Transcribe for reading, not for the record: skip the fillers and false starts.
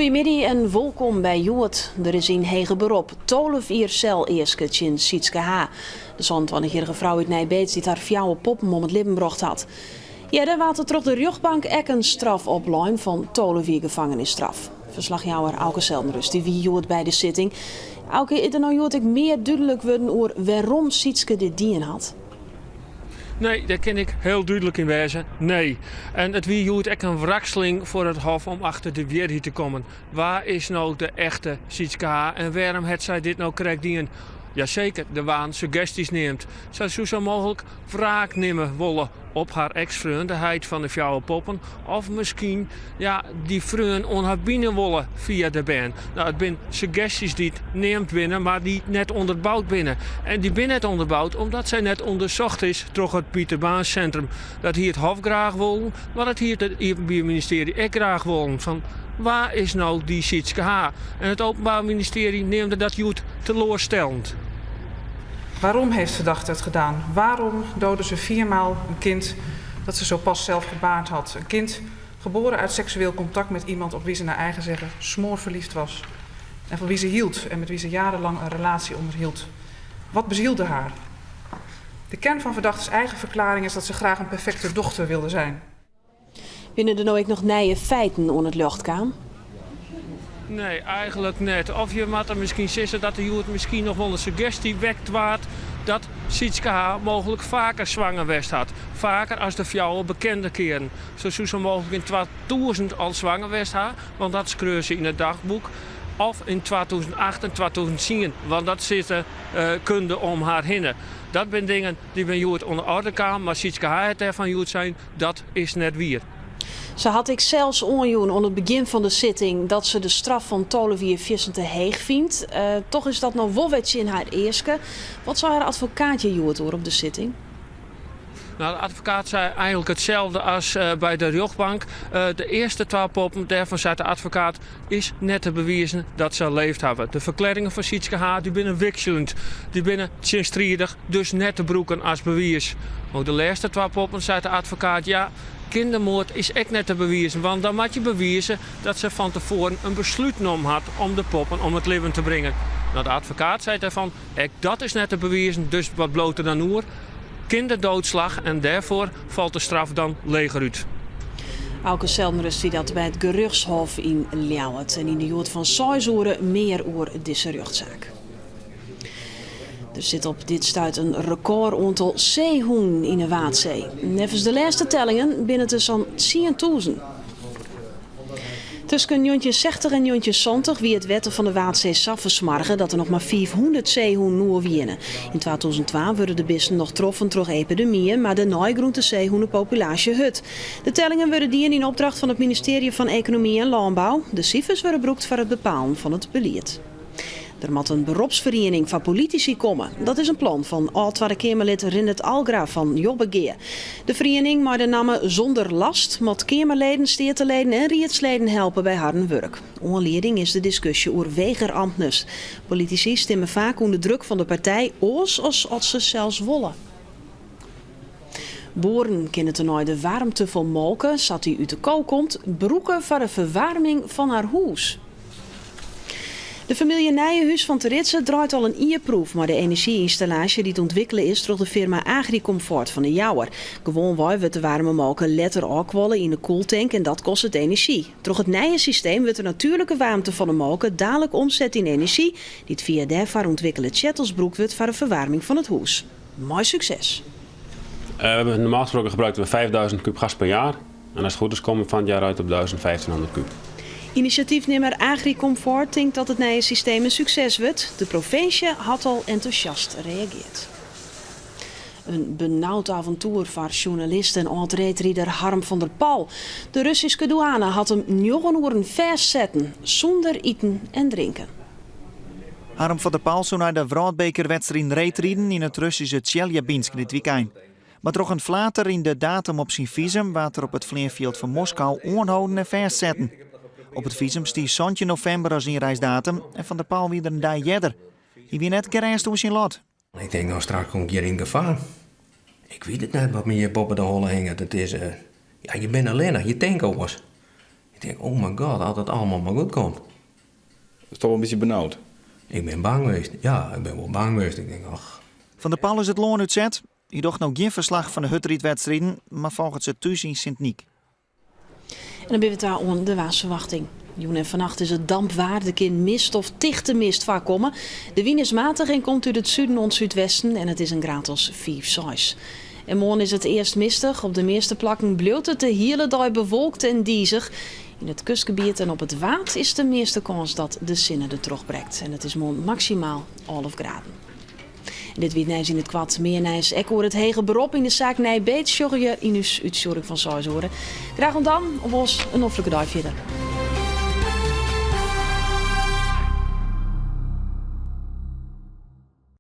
Goeiemiddei en wolkom by Hjoed. Der is yn heger berop 12 jier sel easke tsjin Sietske H. De 27-jierrige frou út Nij Beets dy't har fjouwer poppen om it libben brocht hat. Earder waard der troch de rjochtbank ek in straf oplein fan 12 jier gefangenisstraf. Ferslachjouwer Auke Zeldenrust dy wie hjoed by de sitting. Auke, is der no hjoed ek mear dúdlik wurden oer wêrom Sietske dit dien hat? Nee, dêr kin ik hiel dúdlik yn wêze. Nee. En it wie hjoed ek in wrakseling foar it Hof om achter de wierheid te kommen. Wa is no de echte Sietske H. en wêrom hat sy dit no krekt dien? Jaseker, der waarden suggestjes neamd. Sy soe sa mooglik wraak nimme wolle op har eks-freon, de heit fan de fjouwer poppen, of miskien ja, dy freon oan har bine wolle fia de bern. No, it binne suggestjes dy't neamd binne, mar dy't net ûnderboud binne. En dy binne net ûnderboud omdat sy net ûndersocht is troch it Pieter Baan Centrum. Dat hie it Hof graach wollen, mar dat hie it Iepenbier Ministearje ek graach wollen. Fan wa is no dy Sietske H? En it Openbaar Ministerie neamde dat hjoed teloarstellend. Waarom heeft verdachte het gedaan? Waarom doodde ze viermaal een kind dat ze zo pas zelf gebaard had? Een kind geboren uit seksueel contact met iemand op wie ze naar eigen zeggen smoorverliefd was. En van wie ze hield en met wie ze jarenlang een relatie onderhield. Wat bezielde haar? De kern van verdachte's eigen verklaring is dat ze graag een perfecte dochter wilde zijn. Binne der no ek noch nije feiten oan it ljocht kaam? Nee, eigenlik net. Of je moatte miskien sizze dat der hjoed miskien noch wol in suggesty wekt waard dat Sietske H. mooglik faker swanger west hat. Faker as de fjouwer bekende kearen. Se soe sa mooglik yn 2000 al swanger west ha, want dat skreau se yn it dagboek. Of yn 2008 en 2010, want dat sizze kunde om har hinne. Dat binne dingen dy't binne hjoed oan de orde kaam, mar Sietske H. hat dêrfan hjoed sein Dat is net wier. Se hat ek sels oanjûn oan it begjin fan de sitting dat se de straf fan 12 jier fierstente heech fynt. Toch is dat no wol wer tsjin har easke. Wat sei har advokaat hjir hjoed oer op de sitting? No, de advokaat sei eigenlik itselde as by de rjochtbank. De earste twa poppen, dêrfan seit de advokaat, is net te bewizen dat se leefd hawwe. De ferklearringen fan Sietske H. dy binne wikseljend, dy binne tsjinstridich, dus net te brûken as bewiis. Oer de lêste twa poppen seit de advokaat, ja, kindermoard is ek net te bewizen, want dan moat je bewize dat se fan tefoaren in beslút nommen hat om de poppen om it libben te bringen. No, de advokaat seit dêrfan, ek dat is net te bewizen, dus wat bliuwt der dan oer? Kinderdoodslag en dêrfoar falt de straf dan leger út. Auke Zeldenrust wie dat by it gerjochtshof yn Ljouwert. En yn de Hjoed fan seis oere mear oer dizze rjochtsaak. Der sit op dit stuit in rekôroantal seehûnen yn 'e Waadsee. Neffens de lêste tellingen binne it der sa'n 10.000. Tusken 1960 en 1970 wie it wetter fan de Waadsee sa fersmoarge dat der noch mar 500 seehûnen oer wiene. Yn 2002 wurde de bisten noch troffen troch epidemyen, mar dêrnei groeit de seehûnepopulaasje hurd. De tellingen wurde dien yn opdracht fan it ministearje fan Ekonomy en Lânbou. De sifers wurde brûkt foar it bepalen fan it belied. Der moat in beropsferiening foar politisy komme. Dat is in plan fan âld-Twadde Keamerlid Rindert Algra fan Jobbegea. De feriening mei de namme Zonder Last moat Keamerleden, Steateleden en riedsleden helpe by harren wurk. Oanlieding is de diskusje oer wegeramtners. Politisy stimme faak ûnder druk fan de partij oars as at se sels wolle. Boeren kinne tenei de waarmte fan molke, sa't dy út de ko komt, brûke foar de ferwaarming fan har hûs. De famylje Nijenhuis fan Territsen draait al in jier proef mei de enerzjy-ynstallaasje dy't ûntwikkele is troch de firma Agricomfort fan De Jouwer. Gewoanwei wurdt de waarme molke letter ôfkuolle yn de koeltank en dat kostet enerzjy. Troch it nije systeem wurdt de natuerlike waarmte fan de molke dalik omset yn enerzjy, dy't fia dêrfoar ûntwikkele tsjettels brûkt wurdt foar de ferwaarming fan it hûs. Mei sukses! Normaal gesproken gebruikten we 5000 kuub gas per jaar. En als het goed is komen we van het jaar uit op 1500 kuub. Inisjatyfnimmer Agricomfort tinkt dat it nije systeem in sukses wurdt. De provinsje hat al entûsjast reageard. In benaud aventoer foar sjoernalist en âld-reedrider Harm van der Pal. De Russyske dûane hat him njoggen oeren fêstsetten, sûnder iten en drinken. Harm van der Pal soe nei de wrâldbekerwedstriden reedriden yn it Russyske Tsjeljabinsk dit wykein. Mar troch in flater yn de datum op syn fisum waard er op it fleanfjild fan Moskou oanholden en fêstsetten. Op it fisum stie 17 novimber as ynreisdatum en Van der Pal wie der in dei earder. Hy wie net gerêst oer syn lot. Ik tink no straks kom ik hjir yn gefaar. Ik wit it net wat my hjir boppe de holle hinget. It is, ja, je binne allinnich, je tinke oars. Ik tink, oh my god, as it allegear mar goed komt. Is toch wol in bytsje benaud? Ik bin bang west. Ja, ik bin wol bang west. Ik tink, och. Van der Pal is it lân útset. Hy docht no gjin ferslach fan de hurdrydwedstriden, mar folget se thús yn Sint Nyk. En dan binne we ta oan de waarsferwachting. Jûn en fannacht is it damp waar. Der kin mist of tichte mist foarkomme. De wyn is matich en komt út it suden oant súdwesten en it is in graad as 5, 6. En moarn is it earst mistich. Op de measte plakken bliuwt it de hiele dei bewolkt en dizich. Yn it kustgebiet en op it Waad is de measte kâns dat de sinne der trochbrekt. En it is moarn maksimaal 11 graden. En dit wie it nijs yn it koart. Mear nijs ek oer it heger berop yn de saak Nij Beets sjogge je yn ús útstjoering fan seis oere. Graach oant dan, of oars in noflike dei fierder.